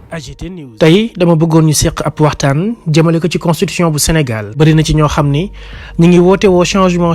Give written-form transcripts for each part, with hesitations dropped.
AGT News. Tey dama bëggoon ñu seq ab waxtaan jëmale ko ci constitution bu Sénégal bëri na ci ñoo xam ni ñu ngi woote woo changement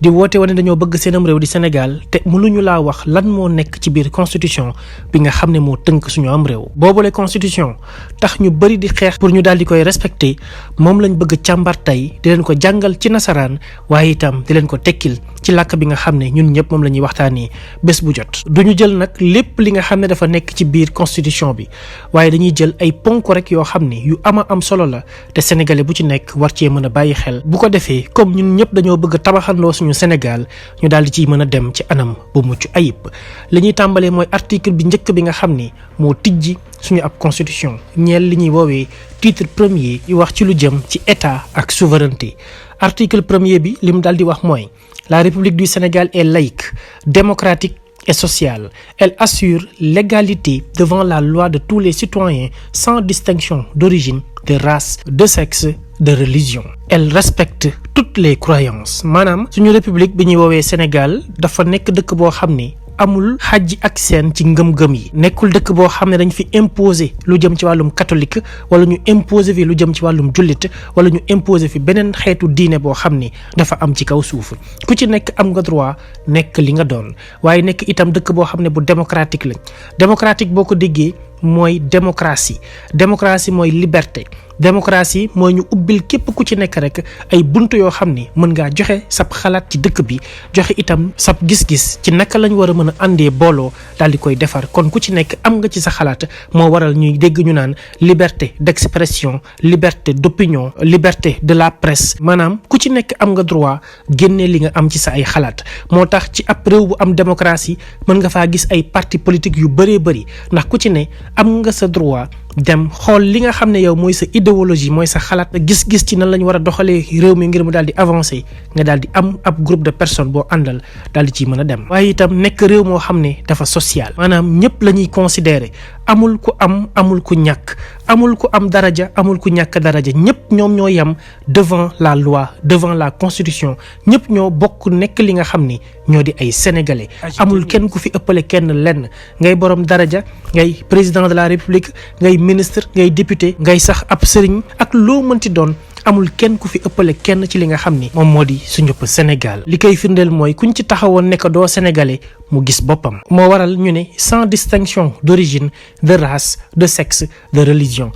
di woote woo ne dañoo bëgg seenam réew di Sénégal te mënuñu laa wax lan moo nekk ci biir constitution bi nga xam ne moo tënk suñu am réew. boobule constitution tax ñu bëri di xeex pour ñu daal di koy respecté moom lañ bëgg càmbar tey di leen ko jàngal ci nasaraan waaye itam di leen ko tekkil ci làkk bi nga xam ne ñun ñëpp moom la ñuy waxtaanee bés bu jot. duñu jël nag lépp li nga xam ne dafa nekk ci biir constitution bi. waaye dañuy jël ay ponk rek yoo xam ni yu am solo la te sénégalais bu ci nekk war cee mën a bàyyi xel bu ko defee comme ñun ñëpp dañoo bëgg a tabaxandoo suñu Sénégal ñu daal di ciy mën a dem ci anam bu mucc ayib. li ñuy tàmbalee mooy article bi njëkk bi nga xam ni moo tijji suñu ab constitution ñeel li ñuy woowee titre premier yi wax ci lu jëm ci état ak souveraineté. article premier bi li mu daal di wax mooy la République du Sénégal est laïque, démocratique et sociale. Elle assure l'égalité devant la loi de tous les citoyens sans distinction d'origine, de race, de sexe, de religion. Elle respecte toutes les croyances. maanaam suñu république bi ñuy woowee Sénégal dafa nekk dëkk boo xam ni amul xajji ak seen ci ngëm-ngëm yi nekkul dëkk boo xam ne dañ fi imposer lu jëm ci wàllum catholique wala ñu imposer fi lu jëm ci wàllum jullit wala ñu imposer fi beneen xeetu diine boo xam ni dafa am ci kaw suuf ku ci nekk am nga droit nekk li nga doon waaye nekk itam dëkk boo xam ne bu démocratique lañ démocratique boo ko déggee mooy démocratie mooy liberté démocratie mooy ñu ubbil képp ku ci nekk rek ay buntu yoo xam ni mën ngaa joxe sab xalaat ci dëkk bi joxe itam sab gis-gis ci naka lañ war a mën a àndee booloo daal di koy defar kon ku ci nekk am nga ci sa xalaat moo waral ñuy dégg ñu naan liberté d'expression liberté d'opinion liberté de la presse maanaam ku ci nekk am nga droit génnee li nga am ci sa ay xalaat moo tax ci ab réew bu am démocratie mën nga faa gis ay parti politique yu bëree bëri ndax ku ci ne am nga sa droit dem xool li nga xam ne yow mooy sa idéologie mooy sa xalaat gis-gis ci nan la ñu war a doxalee réew mi ngir mu daal di avancer nga daal di am ab groupe de personnes boo àndal daal di ciy mën a dem waaye itam nekk réew moo xam ne dafa social maanaam ñëpp la ñuy considérer amul ku am amul ku ñàkk amul ku am daraja amul ku ñàkk daraja ñëpp ñoom ñoo yem devant la loi devant la constitution ñëpp ñoo bokk nekk li nga xam ni ñoo di ay sénégalais amul kenn ku fi ëppale kenn lenn ngay borom daraja ngay président de la république ngay ministre ngay député ngay sax ab sëriñ ak loo mënti doon amul kenn ku fi ëppale kenn ci li nga xam ni moom moo di suñu Sénégal li koy firndeel mooy kuñ ci taxawoon nekk doo sénégalais mu gis boppam moo waral ñu ne sans distinction d'origine de race de sexe de religion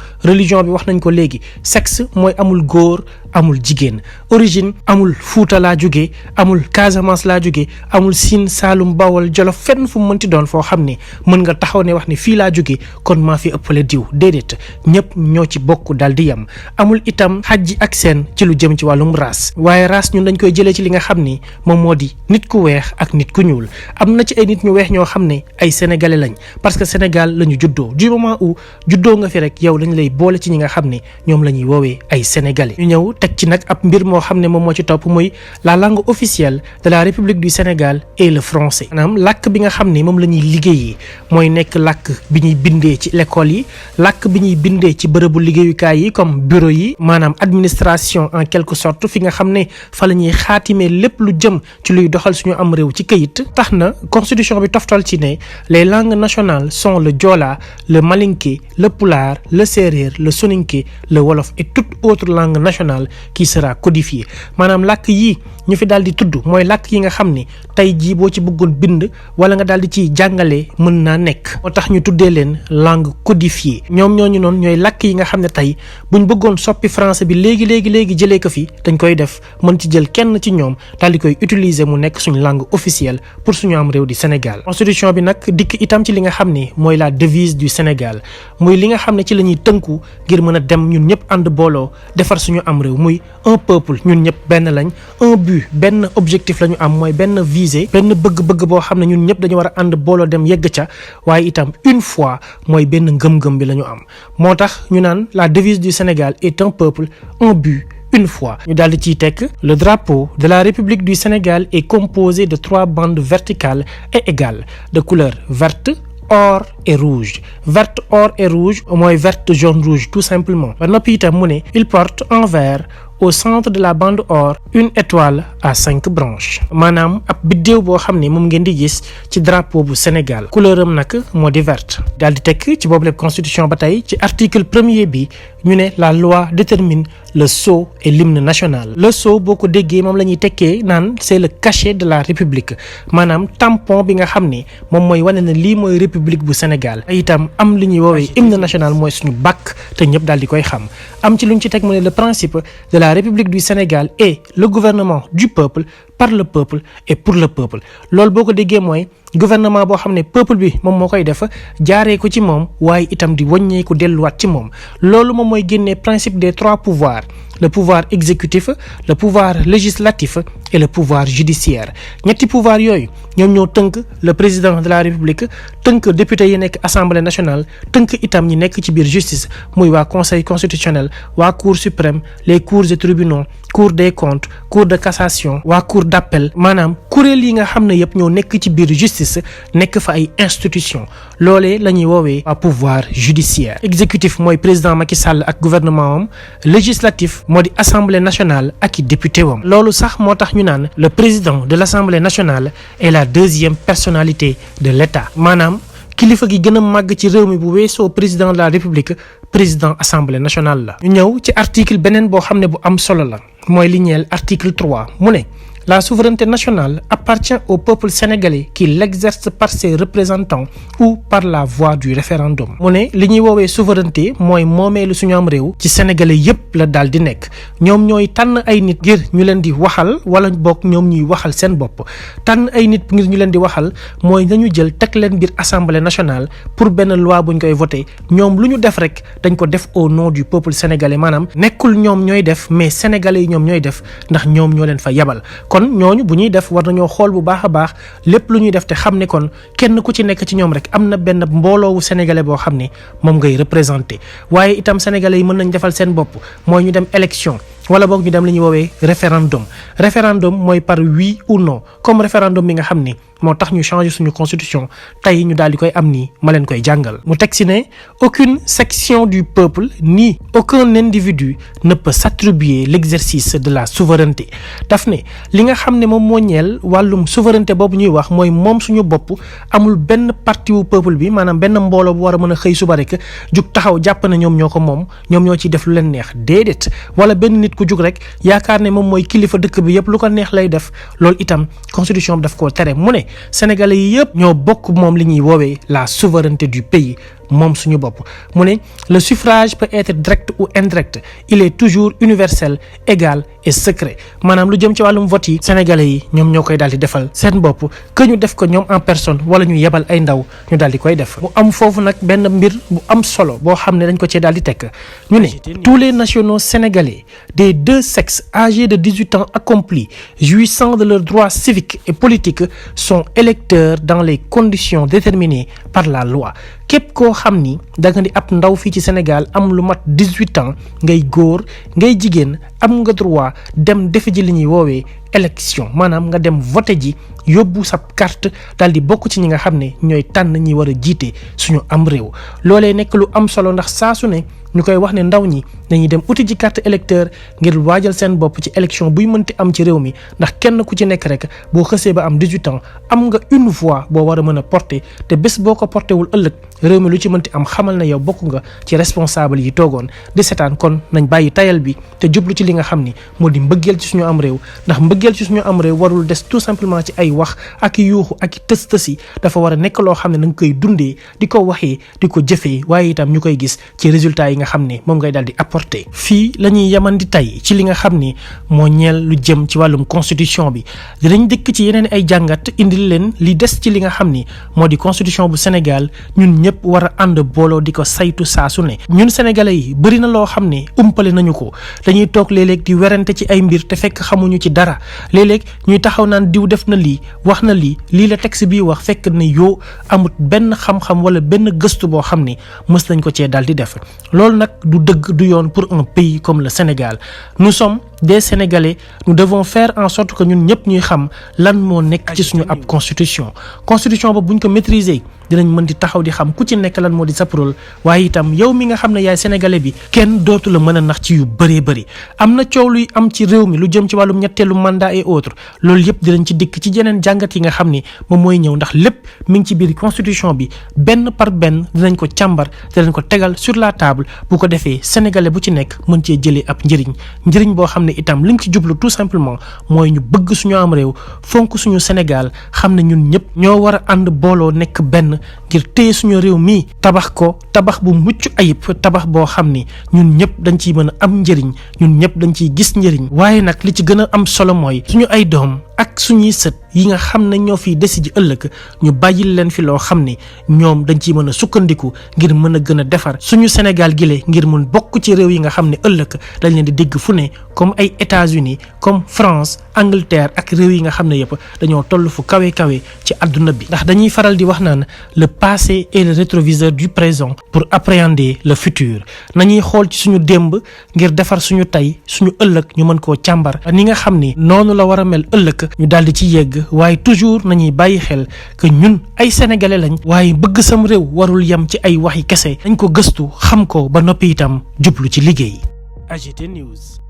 bi wax nañ ko léegi sexe mooy amul góor amul jigéen origine amul Fuuta laa jóge amul Casamance laa jóge amul Siin Saalum Bawol Jolof fenn fu mu mënti doon foo xam ne mën nga taxaw ne wax ne fii laa jóge kon maa fi ëppale diw déedéet ñëpp ñoo ci bokk daal di yem amul itam xajji ak seen ci lu jëm ci wàllum race waaye race ñun dañ koy jëlee ci li nga xam ni moom moo di nit ku weex ak nit ku ñuul am na ci ay nit ñu weex ñoo xam ne ay sénégalais lañ parce que Sénégal la ñu juddoo du moment où juddoo nga fi rek yow lañ lay boole ci ñi nga xam ne ñoom la ñuy woowee ay sénégalais ñu ñëw teg ci nag ab mbir moo xam ne moom moo ci topp muy la langue officielle de la République du Sénégal est le français maanaam làkk bi nga xam ne moom la ñuy liggéeyee mooy nekk làkk bi ñuy bindee ci l'école yi làkk bi ñuy bindee ci bërëbu liggéeyukaay yi comme bureau yi maanaam administration en quelque sorte fi nga xam ne fa la ñuy xaatimee lépp lu jëm ci luy doxal suñu am réew ci këyit tax na constitution bi toftal ci ne les langues nationales sont le joola le malinké le pulaar le séeréer le soninké le wolof et toute autre langue nationale qui sera codifiée maanaam làkk yi ñu fi daal di tudd mooy làkk yi nga xam ni tey jii boo ci bëggoon bind wala nga daal di ciy jàngalee mën naa nekk moo tax ñu tuddee leen langue codifiée ñoom ñooñu noonu ñooy làkk yi nga xam ne tey buñ bëggoon soppi français bi léegi jëlee ko fi dañ koy def mën ci jël kenn ci ñoom daal di koy utiliser mu nekk suñu langue officielle pour suñu am réew di Sénégal constitution bi nag dikk itam ci li nga xam ne mooy la devise du Sénégal muy li nga xam ne ci la ñuy tënku ngir mën a dem ñun ñëpp ànd booloo defar suñu am réew muy un peuple ñun ñëpp benn lañ un but benn objectif la ñu am mooy benn visée benn bëgg-bëgg boo xam ne ñun ñëpp dañu war a ànd booloo dem yegg ca waaye itam une fois mooy benn ngëm-ngëm bi la ñu am moo tax ñu naan la devise du Sénégal est un peuple un but une fois ñu daal di ciy tekk le drapeau de la République du Sénégal est composé de 3 bandes verticales et égales de couleur verte or et rouge verte or et rouge mooy verte jaune rouge tout simplement ba noppi itam mu ne il porte en vert au centre de la bande or une étoile à 5 branches maanaam ab biddéew boo xam ne moom ngeen di gis ci drapeau bu Sénégal couleur am nag moo di verte daal di tekk ci boobu lépp constitution ba tey ci article premier bi ñu ne la loi détermine le sceau et l'hymne national le sceau boo ko déggee moom la ñuy tekkee naan c'est le cachet de la république maanaam tampon bi nga xam ne moom mooy wane na lii mooy république bu Sénégal itam am li ñuy woowee hymne national mooy suñu bàkk te ñëpp daal di koy xam am ci lu ñu ci teg mu ne le principe de la république du Sénégal est le gouvernement du peuple par le peuple et pour le peuple loolu boo ko déggee mooy gouvernement boo xam ne peuple bi moom moo koy def jaaree ko ci moom waaye itam di wàññeeku delluwaat ci moom loolu moom mooy génnee principe des 3 pouvoirs le pouvoir exécutif le pouvoir législatif et le pouvoir judiciaire ñetti pouvoir yooyu ñoom ñoo tënk le président de la république tënk député yi nekk assemblée nationale tënk itam ñi nekk ci biir justice muy waa conseil constitutionnel waa cour suprême les cours et tribunaux cour des comptes cour de cassation waa cour d'appel maanaam kuréel yi nga xam ne yëpp ñoo nekk ci biir justice nekk fa ay institution loolee la ñuy woowee waa pouvoir judiciaire exécutif mooy président Macky Sall ak gouvernement am législatif moo di assemblée nationale ak i député wam loolu sax moo tax ñu naan le président de l'assemblée nationale est la deuxième personnalité de l'État maanaam kilifa gi gën a màgg ci réew mi bu weesoo président de la république président assemblée nationale la. ñu ñëw ci article beneen boo xam ne bu am solo la mooy li ñeel article 3 mu ne la souveraineté nationale appartient au peuple sénégalais qui l'exerce par ses représentants ou par la voie du référendum. mu ne li ñuy woowee souveraineté mooy moomeelu suñu am réew ci sénégalais yépp la daal di nekk ñoom ñooy tànn ay nit ngir ñu leen di waxal wala bokk ñoom ñuy waxal seen bopp tànn ay nit ngir ñu leen di waxal mooy nañu jël teg leen biir assemblée nationale pour benn loi buñ koy voté ñoom lu ñu def rek dañ ko def au nom du peuple sénégalais maanaam nekkul ñoom ñooy def mais sénégalais yi ñoom ñooy def ndax ñoom ñoo leen fa yabal. kon ñooñu bu ñuy def war nañoo xool bu baax a baax lépp lu ñuy def te xam ne kon kenn ku ci nekk ci ñoom rek am na benn mbooloowu sénégalais boo xam ne moom ngay représenté waaye itam sénégalais yi mën nañ defal seen bopp mooy ñu dem élection wala boog ñu dem li ñuy woowee référendum mooy par oui ou non comme référendum bi nga xam ni moo tax ñu changer suñu constitution tey ñu daal di koy am nii ma leen koy jàngal mu teg si ne aucune section du peuple ni aucun individu ne peut s'attribuer l'exercice de la souveraineté daf ne li nga xam ne moom moo ñeel wàllum souveraineté boobu ñuy wax mooy moom suñu bopp amul benn parti wu peuple bi maanaam benn mbooloo bu war a mën a xëy suba rek jug taxaw jàpp na ñoom ñoo ko moom ñoom ñoo ciy def lu leen neex déedéet wala benn nit ku jug rek yaakaar ne moom mooy kilifa dëkk bi yëpp lu ko neex lay def loolu itam constitution bi daf koo tere mu ne sénégalais yi yëpp ñoo bokk moom li ñuy woowee la souveraineté du pays moom suñu bopp mu ne le suffrage peut être direct ou indirect il est toujours universel égal et secret maanaam lu jëm ci wàllum vote yi sénégalais yi ñoom ñoo koy daal di defal seen bopp que ñu def ko ñoom en personne wala ñu yebal ay ndaw ñu daal di koy def mu am foofu nag benn mbir bu am solo boo xam ne dañ ko cee daal di tekk ñu ne tous les nationaux sénégalais des deux sexes âgés de 18 ans accomplis jouissant de leurs droits civiques et politiques sont électeurs dans les conditions déterminées par la loi képp koo xam ni da nga di ab ndaw fii ci Sénégal am lu mat 18 ans ngay góor ngay jigéen am nga droit dem defe ji li ñuy woowee élection maanaam nga dem voté ji yóbbu sa carte daal di bokk ci ñi nga xam ne ñooy tànn ñi war a jiite suñu am réew loolee nekk lu am solo ndax saa su ne ñu koy wax ne ndaw ñi dañuy dem uti ji carte électeur ngir waajal seen bopp ci élection buy mënti am ci réew mi ndax kenn ku ci nekk rek boo xësee ba am 18 ans am nga une voix boo war a mën a porter te bés boo ko porté wul ëllëg réew mi lu ci mënti am xamal na yow bokk nga ci responsable yi toogoon di seetaan kon nañ bàyyi tayal bi te jublu ci li nga xam ni moo di mbëggeel ci suñu am réew ndax mbëggeel ci suñu am réew warul des tout simplement ci ay wax ak yuuxu ak tës-tësi dafa war a nekk loo xam ne na nga koy dundee di ko waxee di ko jëfee waaye itam ñu koy gis ci résultats yi nga xam ne moom ngay daal di apporter fii la ñuy yamandi tey ci li nga xam ni moo ñeel lu jëm ci wàllum constitution bi dinañ dëkk ci yeneen ay jàngat indil leen li des ci li nga xam ni moo di constitution bu Sénégal ñun ñëpp war a ànd booloo di ko saytu saa su ne ñun sénégalais yi bëri na loo xam ne umpale nañu ko dañuy toog léeg-léeg di werante ci ay mbir te fekk xamuñu ci dara léeg-léeg ñuy taxaw naan diw def na lii wax na lii la texte bii wax fekk ne yoo amut benn xam-xam wala benn gëstu boo xam ni mës nañ ko cee daal di def loolu nag du dëgg du yoon pour un pays comme le Sénégal nous sommes des Sénégalais nous devons faire en sorte que ñun ñëpp ñuy xam lan moo nekk ci suñu ab constitution boobu buñ ko maîtriser dinañ mën di taxaw di xam ku ci nekk lan moo di sa rôle waaye itam yow mi nga xam ne yaay sénégalais bi kenn dootu la mën a nax ci yu bëree bëri am na coow luy am ci réew mi lu jëm ci wàllum ñetteelu mandat et autres loolu yëpp dinañ ci dikk ci yeneen jàngat yi nga xam ni moom mooy ñëw ndax lépp mi ngi ci biir constitution bi benn par benn dinañ ko càmbar dinañ ko tegal sur la table bu ko defee sénégalais bu ci nekk mën cee jëlee ab njëriñ boo xam ne itam liñ ci jublu tout simplement mooy ñu bëgg suñu am réew fonk suñu Sénégal xam ne ñun ñëpp ñoo war a ànd booloo nekk benn ngir téye suñu réew mii tabax ko tabax bu mucc ayib tabax boo xam ni ñun ñëpp dañ ciy mën a am njëriñ ñun ñëpp dañ ciy gis njëriñ waaye nag li ci gën a am solo mooy suñu ay doom ak suñuy sët yi nga xam ne ñoo fiy desi ji ëllëg ñu bàyyil leen fi loo xam ne ñoom dañ ciy mën a sukkandiku ngir mën a gën a defar suñu Sénégal gile ngir mun bokk ci réew yi nga xam ne ëllëg dañ leen di dégg fu ne comme ay États-Unis comme France Angleterre ak réew yi nga xam ne yëpp dañoo toll fu kawe ci àdduna bi ndax dañuy faral di wax naan le passé est le rétroviseur du présent pour appréhender le futur nañuy xool ci suñu démb ngir defar suñu tey suñu ëllëg ñu mën koo càmbar ni nga xam ni noonu la war a mel ëllëg ñu daal di ci yegg waaye toujours nañuy bàyyi xel que ñun ay sénégalais lañ waaye bëgg sam réew warul yem ci ay waxi kese dañ ko gëstu xam ko ba noppi itam jublu ci liggéey. AGT News.